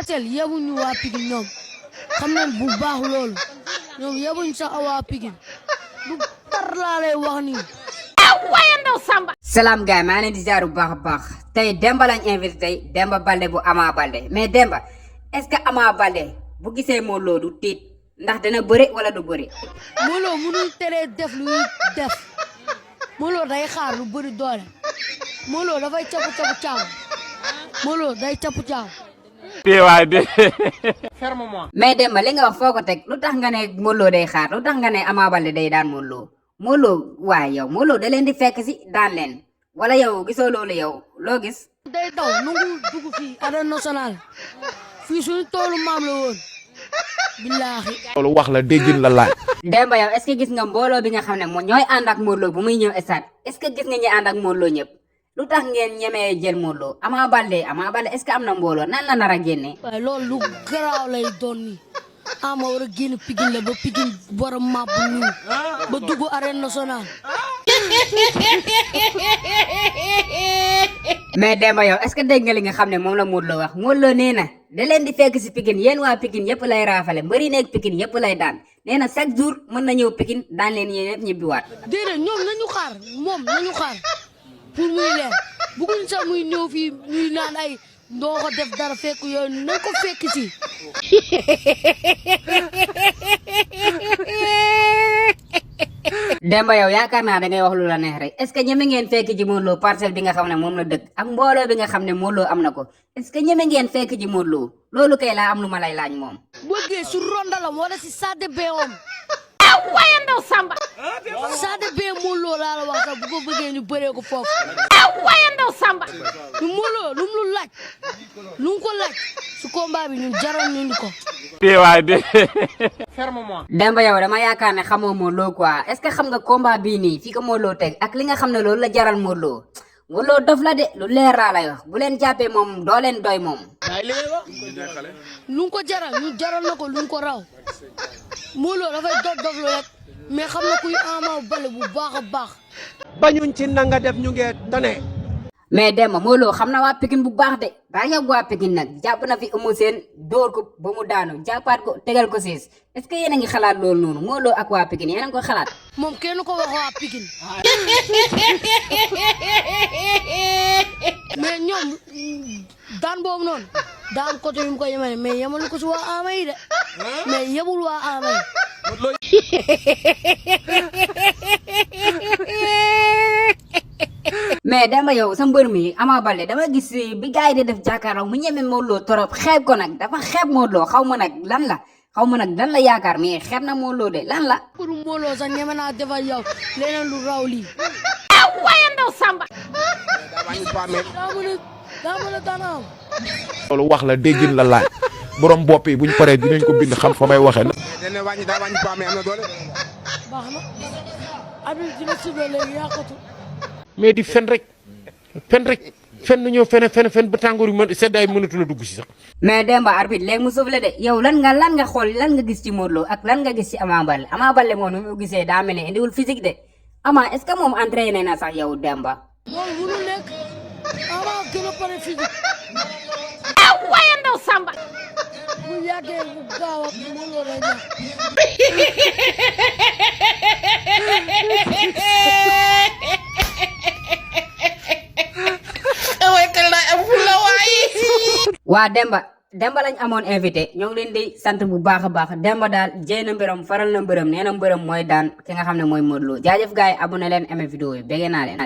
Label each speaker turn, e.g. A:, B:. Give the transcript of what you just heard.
A: Parcelles yebuñu waa Pikine ñoom xam nañ bu baax loolu ñoom yebuñ sax waa Pikine du tar laa lay wax nii.
B: waaye ndaw Samba.
C: salaam gaay maa leen di ziar bu baax a baax tey Demba lañ invité tey Demba Baldé bu Ama Baldé mais Demba est-ce que Ama Baldé bu gisee Modou Lo du tiit ndax dana bëri wala du bëri.
A: Modou Lo mënul teree def lu muy def Modou Lo day xaar lu bëri doole Modou Lo dafay capp caam Modou Lo day capp caam.
D: waay de.
E: ferme-moi.
C: mais Demba li nga wax foo ko teg lu tax nga ne Modou Lo day xaar lu tax nga ne Ama Baldé day daan Modou Lo Modou Lo waaye yow Modou Lo da leen di fekk si daan leen wala yow gisoo loolu yow loo gis.
A: day daw nangu dugg fii arène nationale fii suñu toolu maam la woon billaahi.
E: loolu wax la déggin la laaj.
C: Demba yow est-ce que gis nga mbooloo bi nga xam ne ñooy ànd ak Modou Lo bu muy ñëw stade est-ce que gis nga ñi ànd ak Modou Lo ñëpp lu tax ngeen ñemee jël Modou Lo Ama Baldé est-ce que am na mbooloo nan la nar a génne.
A: waaye loolu lu garaaw lay doon nii Ama war a génn Pikine la ba Pikine war a màbb nii ba dugg arène nationale.
C: mais Demba yow est-ce que dégg nga li nga xam ne moom la Modou Lo wax Modou Lo nee na da leen di fekk si Pikine yéen waa Pikine yëpp lay raafale mbëri nekk Pikine yëpp lay daan nee na chaque jour mën na ñëw Pikine daan leen yéen ñëpp ñibbiwaat.
A: déedéet ñoom nañu xaar moom nañu xaar pour muy leer bëgguñ sax muy ñëw fii muy naan ay doo ko def dara fekk yooyu nañ ko fekk si.
C: Demba yow yaakaar naa da ngay wax lu la neex rek est-ce que ñeme ngeen fekk ji Modou Lo parcelle bi nga xam ne moom la dëkk ak mbooloo bi nga xam ne Modou Lo am na ko est-ce que ñeme ngeen fekk ji Modou Lo loolu kay laa am lu ma lay laaj moom.
A: bëggee su rondalam wala si sade beewam
B: waaye ndaw Samba.
A: sade bee Modou Lo laa la wax sax bu ko bëggee ñu bëree ko foofu.
B: waaye ndaw Samba.
A: ñu Modou Lo lu mu lu laaj lu mu ko laaj su combat bi ñu jaral ñu ko.
D: waay de.
E: ferme-moi.
C: Demba yow dama yaakaar ne xamoo Modou Lo quoi est-ce que xam nga combat bii nii fii ko Modou Lo teg ak li nga xam ne loolu la jaral Modou Lo Modou Lo dof la de lu leer laa lay wax bu leen jàppee moom doo leen doy moom.
A: lu ko jaral ñu jaral na ko lu ko raw Modou Lo dafay dof lu rek mais xam na kuy Ama Baldé bu baax a baax.
E: bañuñ ci nanga def ñu ngi tane.
C: mais Demba Modou Lo xam na waa Pikine bu baax de daa yàgg waa Pikine nag jàpp na fi Eumeu Sène dóor ko ba mu daanu jàppaat ko tegal ko siis est-ce que yéen a ngi xalaat loolu noonu Modou Lo ak waa Pikine yéen a ngi koy xalaat.
A: moom kenn ko wax waa Pikine mais ñoom daan boobu noonu daan côté yu mu ko yemale mais yemalu ko si waa Ama yi de mais yemul waa Ama yi.
C: mais Demba yow sa mbër mi Ama Baldé dama gis bi gars yi di def jàkkaarloo mu ñeme Modou Lo torop xeeb ko nag dafa xeeb Modou Lo xaw ma nag lan la yaakaar mais xeeb na Modou Lo de lan la.
A: pour Modou Lo sax ñeme naa defal yow leneen lu raw lii.
B: waaye ndaw Samba.
A: daa mën a daan am.
E: loolu wax la déggin la laaj. borom bopp yi buñ paree dinañ ko bind xam fa may waxee.
F: dana wàññi daa wàññi poids mais am na doole.
A: baax na Habib dina sible léegi yàqatu.
E: mais di fen rek fen ñëw fen ba tàngoor yu mën seddaay mënatu la dugg si sax.
C: mais Demba arbitre léegi mu soufflé de yow lan nga xool lan nga gis ci Modou Lo ak lan nga gis ci Ama Baldé moom nu mu gisee daa mel ne indiwul physique de Ama est-ce que moom entraîné na sax yow Demba.
A: moom mënul nekk Ama gën a pare physique.
B: waaye ndaw Samba.
A: bu yàggee bu gaaw a Modou Lo day ñàkk.
C: waa Demba lañ amoon invité ñoo ngi leen di sant bu baax a baax Demba daal jéy na mbërëm faral na mbërëm nee na mbërëm mooy daan ki nga xam ne mooy Modou Lo jaajëf gars yi abonné leen aimé vidéo yi bëgg naa leen